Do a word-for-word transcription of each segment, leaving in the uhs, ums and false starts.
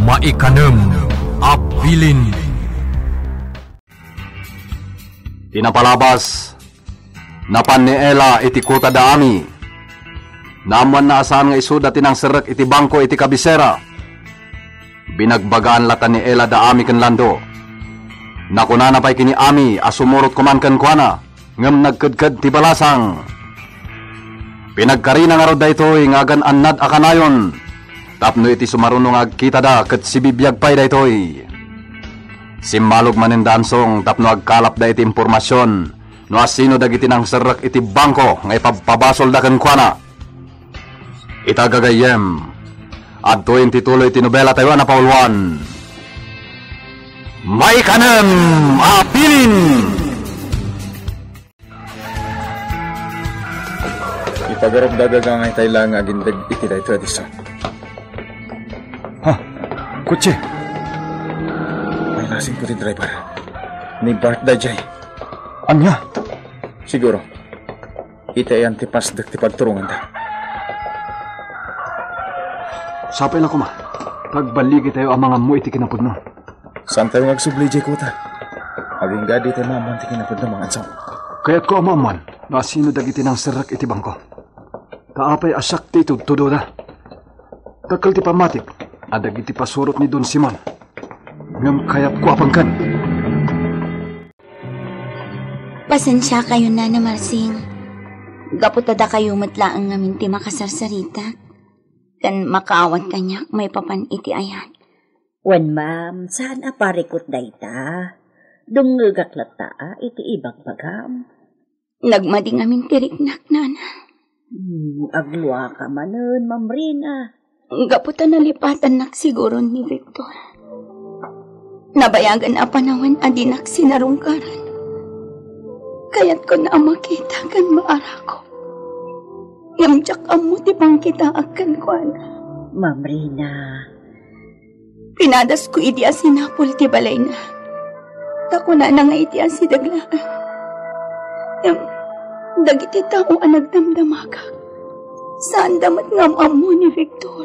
Maikanem a bilin. Ti napalabas, napan ni Ella iti kuta da Ami. Naammoanna a saan nga isuda ti nangserrek iti bangko iti kabisera. Binagbagaan latta ni Ella da Ami ken Lando. Nakunana pay ken ni Ami a sumurot koman kenkuana, ngem nagkedked ti balasang. Pinagkarina ngarud daytoy nga agan-annad a kanayon, tapno iti sumaruno nga agkitada ket sibibiag pay daytoy. Simmalog manen da Ansong tapno agkalapda iti impormasion no asino dagiti nangserrek iti bangko nga ipabpabasolda kenkuana. Ita gagayyem, adtoyen ti tuloy ti nobela tayo a napauluan. Maikanem a bilin! Ipagarupda gagangay tay la nga agindeg iti daytoy a disso. Ha? Kotse? May lasing ko ti driver. Ni Bart daydiay. Ania? Siguro. Iti ayan ti pasdek ti pagturonganda. Sapay la koma. Pagballigi tayo a mangammo iti kinapudno. Saan tayo nga agsubli idiay kuta? Agingga dita maammoan ti kinapudno, Mang Ansong. Kayatko a maammoan no asino dagiti nangserrek iti bangko. Ta apay a siak ti itudtudoda? Dakkel ti pammatik a dagiti pasurot ni Don Simon. Ngem kayatko a pangken. Pasensiakayo, Nana Marsing. Gapu ta dakayo met laeng ngamin ti makasarsarita ken makaawat kaniak maipapan iti ayan. Wen, ma'am, saan a parikut dayta. Dumngegak latta iti ibagbagam. Nagmadi ngamin ti riknak, Nana. Hmm, agluaka manen, Ma'am Rina. Gapu ta nalipatannak siguro ni Victor. Nabayagan a panawen a dinak sinarungkaran. Kayatko a makita ken maarakop. Ngem diak ammo ti pangkitaak kenkuana. Ma'am Rina, pinadasko idi a sinapul ti balayna. Ta kunana nga iti asideg laeng. Ngem dagiti tao a nagdamdamagak, saanda met nga am-ammo ni Victor.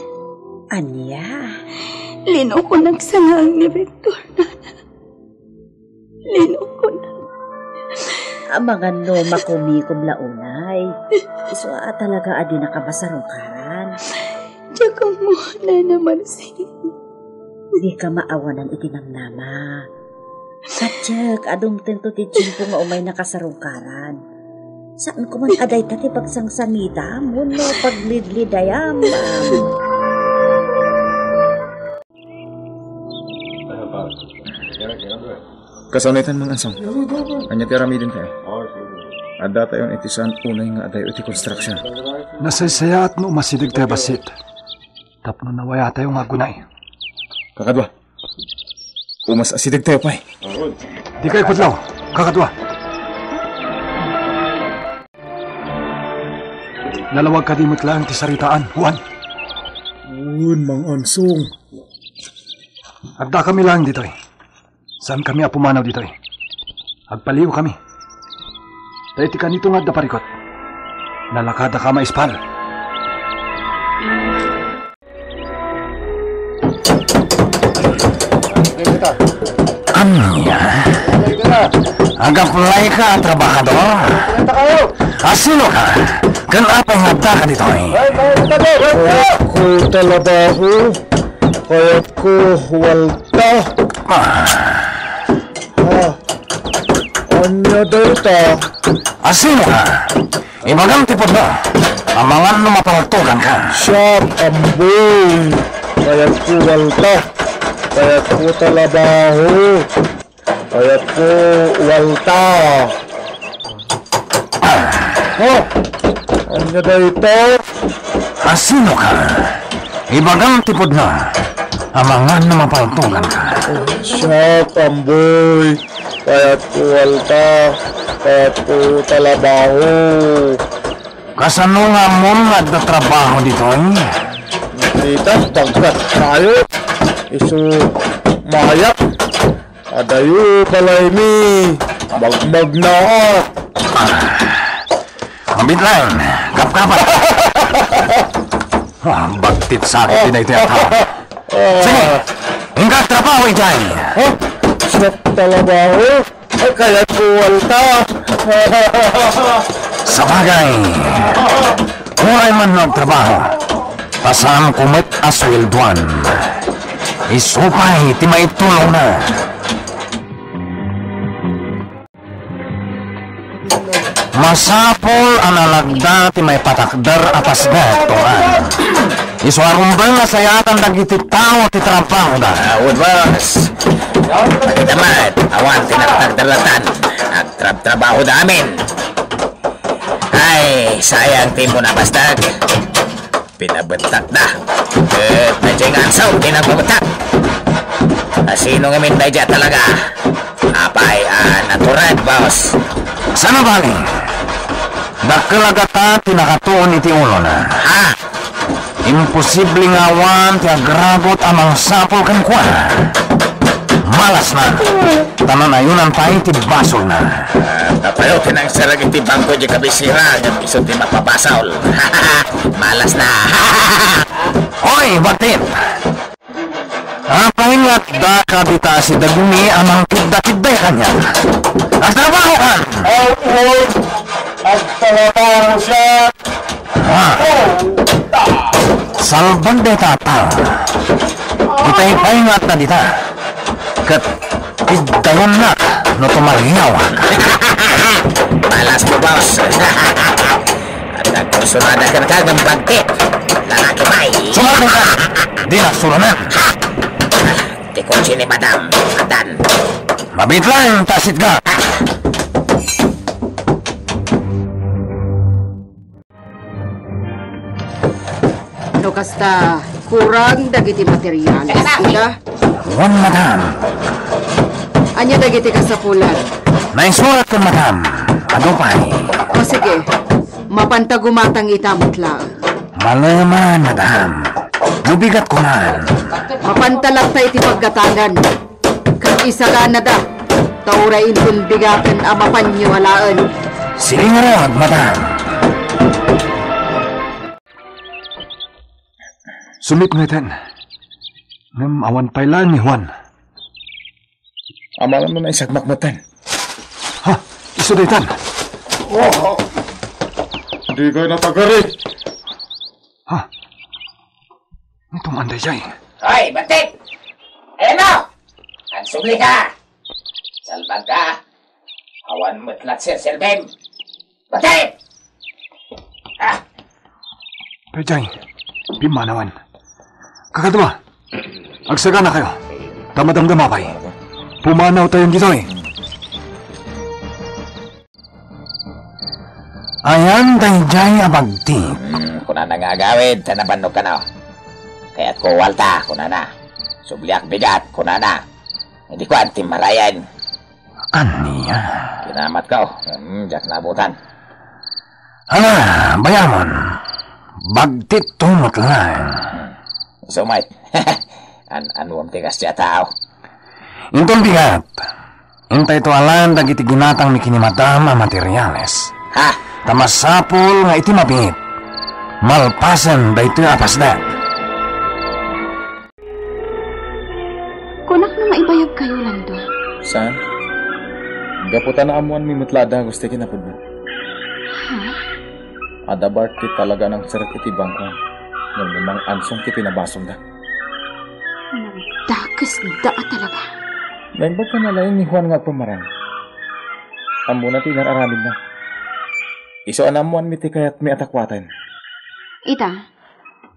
Ania? Linukonak sangaen ni Victor, Nana. Linukonak. Amangan no makumikom la unay. Isu a talaga a dinaka masarungkaran. Diak ammo, Nana Marsing. Dika maawanan iti namnama. Patiek a dumtengto ti tiempo nga umaynaka sarungkaran. Saanko man a dayta ti pagsangsangitam wenno paglidlidayam, ma'am. Kasano itan, Mang Ansong? Ania ti aramidentayo? Adda tayon iti saan unay nga adayo iti konstruksion. Nasaysayaat no umasideg tayo bassit tapno nawayatayo nga agunay. Kakadua, umas asideg tayo pay. Dikay pudlaw, kakadua. Nalawag kadi met laeng ti saritaan, Juan? Wen, Mang Ansong. Addakami laeng ditoy. Saankami a pumanaw ditoy. Agpaliiwkami. Ta iti kanito nga adda parikut, nalakadaka maispal. Ania? Agaplayka a trabahador? Asinoka? Ken apay nga addaka ditoy? Kayatko talabaho. Kayatko walta. Ah. Ah. Ania dayta? Asinoka? Ibagam ti pudno. Amangan no mapaltuganka. Siak, Amboy. Kayatko walta. Kayatko talabaho. Kayatko walta. Ah. Oh, ania dayta? Asinoka? Ibagam ti pudno. Amangan no mapaltuganka. Siak, Amboy. Kayatko walta. Kayatko talabaho. Kasano nga ammom nga adda trabaho ditoy? Dita, baggat tayo. Isu, mayak. Adayo, balaymi. Magmagnaak. Ah. Mabitlan. Kapkapan. Ah, bagtit sa akin, tinay, tinay. Sige. Inka agtrabaho idiay. Oh, siak talaga, oh. Ay, kayat ko walta. Sabagay, uray man no agtrabaho, ta saanko met a sueldoan. Isu pay ti maitulongna. Masapul a nalagda ti maipatakder a pasdek, turan. Isu a rumbeng a sayaatan dagiti tao ti trabahoda. Ah, good boss. Makita met, awan ti nakatakder latan. Agtrabtrabahoda amin. Ay, sayang ti immo a pasdek. Pinabettakda. Ket daydiay nga ansaw ti nagpabettak. A sino ngamin daydiay a talaga? Apay a natured, boss? Saan a bali? Dakkel a gata ti nakatuon iti ulona. Ha? Imposible nga awan ti agragot a mangsapul kenkuana. Malasna. Ta nanayonan pay ti basolna. Ah, kapayo ti nangserrek iti bangko idiay kabisera ngem isu ti mapabasol. Malasna. Hoy, Bagtit! Apay nga addaka dita a sidegmi a mangkiddakiddaya kaniak? Agtrabahokan! Ay, ay, agtrabaho siak. Ha? Salbag dayta a tao. Itay pay nga adda dita. Ket iddayannak no tumariawak. Malasmo, boss. Adda kursunada kenka ngem Bagtit. Lalaki pay. Sumardengka. Dinak suronen. Ti kotse ni Madam. Addan. Mabiit laeng ta sitga. No kasta, kurang dagiti materials, ita? Wen, madam. Ania dagiti kasapulan? Naisurat ko, madam. Adu pay. O, sige. Mapanta gumatang ita met laeng. Maleman, madam. No bigat ko man. Mapanta latta iti paggatangan. Ket isaganada, ta uray inton bigaten a mapanyo alaen. Sige ngarud, madam. Sumipngeten. Ngem awan pay laeng ni Juan. Amangan no naisagmak metten. Ha? Isu daytan. Oh! Di kayo natagari. Ha? Nitong anday jay. Hoy, Bagtit! Ayan mo! Agsubli ka! Salbag ka! Awan met lat serserbim! Bagtit! Ah! Pejay, pimmanawen. Kakadua, agsagana kayo. Ta madamdama pay. Pumanaw tayon ditoy. Ayan daydiay a bagtit. Hmm, kunana nga agawid, ta nabannog kano. Kayatko walta, kunana. Subliak bigat, kunana. Idi kuan ti marayan. Ania? Kinamatko. Hmm, diak naabutan. Hala, bayamon. Bagtit tumot lang. Hmm. Sumait. An-, anuam ti kasdiay a tao? Inton bigat, intay to alan dagiti ginatang mi ken ni Madam a materiales. Ha? Ta masapul nga iti mabiit, malpasen daytoy a pasdek. Kunak no maibayag kayo, Lando. Saan? Gapu ta naammoanmi met la a dagos ti kinapudno. Ha? Adda bark ti talaga a nangserrek iti bangko. Ngem mang-ansong ti pinabasolda. Nagdakesda a talaga. Naimbag ka na laeng ni Juan nga agpamarang. Ammona ti inar-aramidna. Isu a naammoanmi ti kayatmi a takuaten. Ita,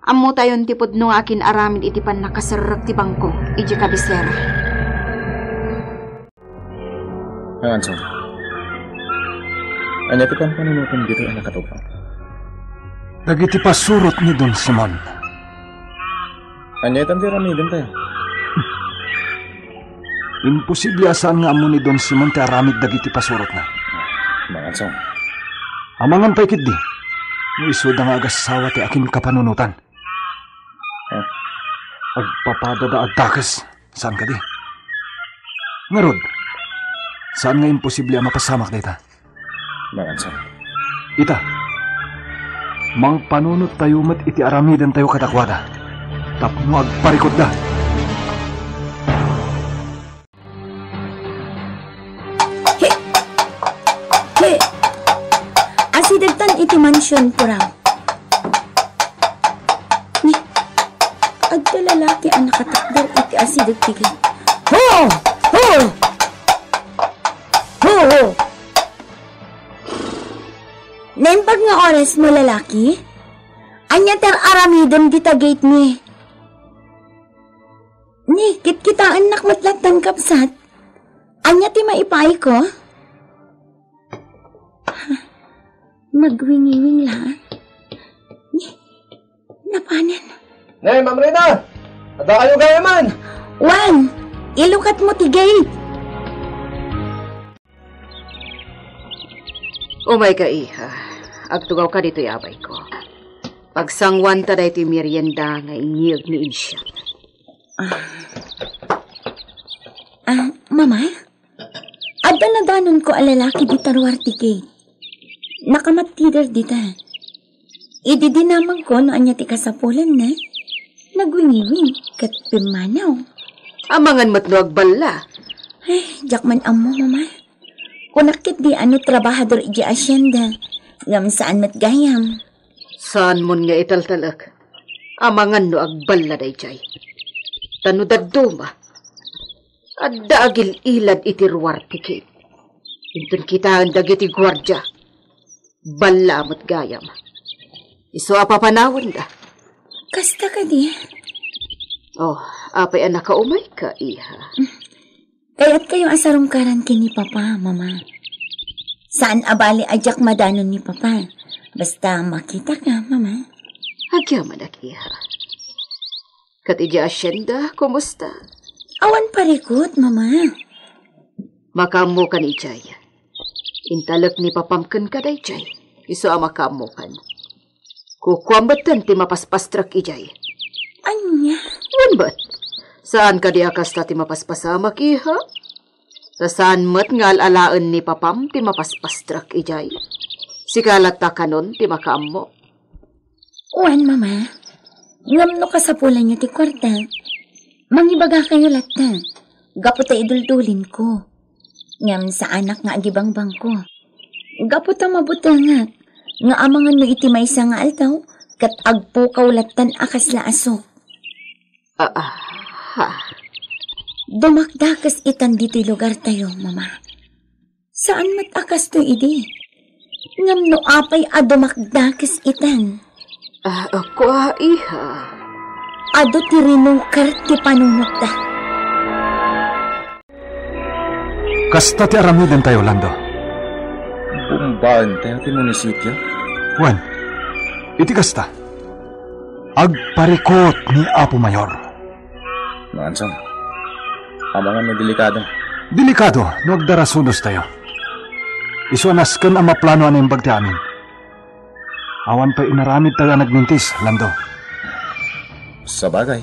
ammotayon ti pudno nga akin-aramid iti pannakaserrek ti bangko idiay kabisera. Nanganson, ania ti pampanunotem ditoy a nakatugnaw? Dagiti pasurot ni Don Simon. Ania itan ti aramidentayo? Imposible a saan nga ammo ni Don Simon ti aramid dagiti pasurotna. Manganson. Amangan pay ketdi, no isuda nga agassawa ti akin kapanunotan. Ah. Agpapadada a dakes, saan kadi? Ngarud, saan nga imposible a mapasamak dayta? Manganson. Ita, mangpanunot tayo met iti aramiden tayo kadakuada tapno agparikutda. mansion, puraw. Ni, adda lalaki a nakatakder iti asideg ti gate. Ho! Ho! Ho! Ho! Naimbag nga oras mo, lalaki? Ania ti ar-aramidem dita gate mi? Ni, kitkitaennak met lattan, kabsat. Ania ti maipaayko? Magwingiwing la. Ni, napanen. Ne, Ma'am Rina! Adda kayo gayamen! Wan! Ilukat mo ti gate! Umayka, iha. Agtugawka ditoy abayko. Pagsanguanta daytoy merienda nga inyeg ni Insiak. Ah. Ah, mama? Adda nadanonko a lalaki dita ruar ti gate. Nakamattider dita. Idi dinamagko no ania ti kasapulanna, nagwingiwing ket pimmanaw. Amangan met no agballa. Ay, diak man ammo, mama. Kunak ketdi a no trabahador idiay asienda, ngem saan met gayam. Saanmon nga italtalek. Amangan no agballa daydiay. Ta no dadduma, adda agil-ilad iti ruar ti gate. Inton kitaen dagiti guardia, balla met gayam. Isu a papanawenda. Kasta kadi? Oh, apay a nakaumayka, iha? Kayatkayo a sarungkaran ken ni Papa, Mama. Saan a bali a diak madanon ni Papa. Basta makitaka, Mama. Agyamanak, iha. Ket idiay asienda, kumusta? Awan parikut, Mama. Makaammokan idiay. Intalek ni Papam kenka daydiay. Isu a makaammokan. Kukuam metten ti mapaspastrek idiay. Ania? Wen met. Saan kadi a kasta ti mapaspasamak, iha? Ta saan met nga al-alaen ni Papam ti mapaspastrek idiay. Sika latta kanon ti makaammo. Wen, Mama. Ngem no kasapulanyo ti kuarta, mangibagakayo latta. Gapu ta iduldulinko. Ngem saanak nga agibangbangko. Gapu ta mabutengak nga amangan no iti maysa nga aldaw ket agpukaw lattan a kasla aso. Ah, ah, ha. Dumakdakes itan ditoy lugartayo, Mama. Saan met a kastoy idi. Ngem no apay a dumakdakes itan? Ah, ako, ah, iha. Adu ti rinuker ti panunotda. Kasta ti aramidentayo, Lando. Bumbaentayo ti munisipio? Wen, iti kasta, agparikut ni Apo Mayor. Manson, amangan no delikado. Delikado no agdarasunostayo. Isu a nasken a maplano a naimbag ti amin. Awan pay inaramidtayo a nagmintis, Lando. Sabagay.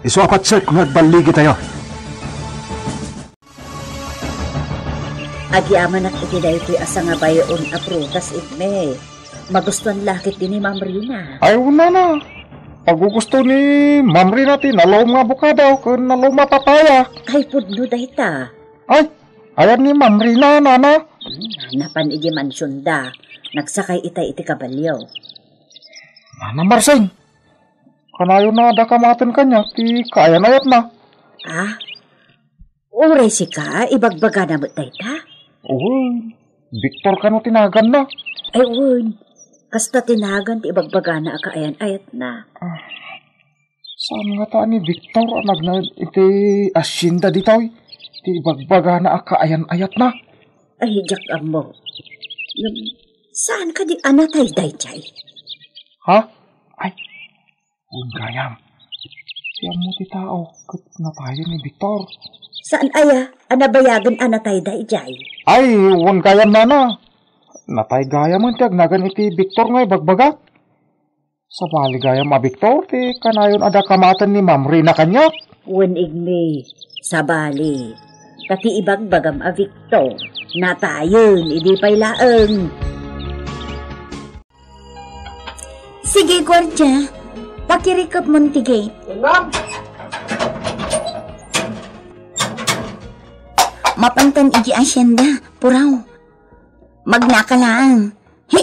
Isu a patsek nga agballigitayo. Agyamanak iti daytoy a sangabay-on a prutas, Igme. Magustuan la ketdi ni Ma'am Rina. Ay, wen, nana. Magugusto ni Ma'am Rina ti nalom nga abokado ken nalom a papaya. Ay, pudno dayta. Ay, ayan ni Ma'am Rina, nana. Hmm, napan iti mansionda. Nagsakay ita iti kabalio. Nana Marsing, kanayon a adda kamaten kaniak ti kaayan-ayatna. Ah, uray sika, ibagbagana met dayta? Wen, Victor kano ti naganna? Ay, wen. Kasta ti nagan ti ibagbagana a kaayan-ayatna. Ah, saan ngata ni Victor a nagnaed iti hacienda ditoy ti ibagbagana a kaayan-ayatna? Ay, diak ammo. Ngem, saan kadi a natay daydiay? Ha? Ay, wen gayam. Ti ammo ti tao ket natayen ni Victor. Saan aya a nabayagen a natay daydiay? Ay, wen gayam, nana. Natay gayamen ti agnagan iti Victor nga ibagbagak. Sabali gayam a Victor ti kanayon adda kamaten ni Ma'am Rina kaniak. Wen, Igme, sabali. Ta ti ibagbagam a Victor, natayen idi pay laeng. Sige, guardia. Pakirikep mon ti gate. Ma'am! Mapantan iti hacienda, puraw. Magnaka laeng. Hi!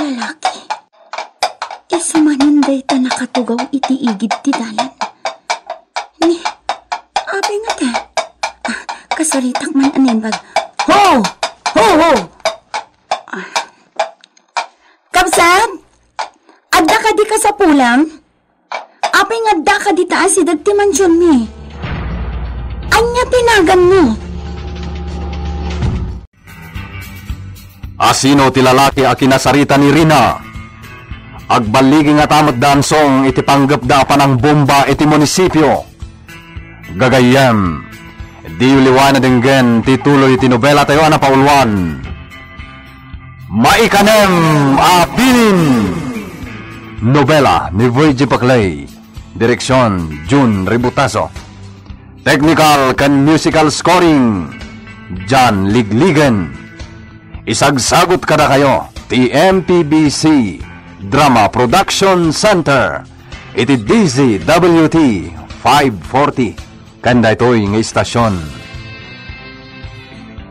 lalaki. Isu manen dayta nakatugaw iti igid ti dalan. Ni, apay ngata? Ah, kasaritak man a naimbag. Ho! Ho, ho! Ah. Kabsat? Adda kadi kasapulam? Apay nga adda kadi ta asideg ti mansionmi? Ania ti naganmo? Asino ti lalaki a kinasarita ni Rina? Agballigi ngata met da Ansong iti panggepda a panangbomba iti munisipio. Gagayyem, diyo liwaen a denggen ti tuloy ti nobelatayo a napauluan, Maikanem a Bilin! Nobela ni Virgie Paclay. Direksion, Jun Ributaso. Technical ken musical scoring, John Ligligen. Isagsagut kadakayo ti M P B C Drama Production Center iti D Z W T five forty. Ken daytoy nga istasion,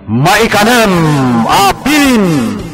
Maikanem a Bilin!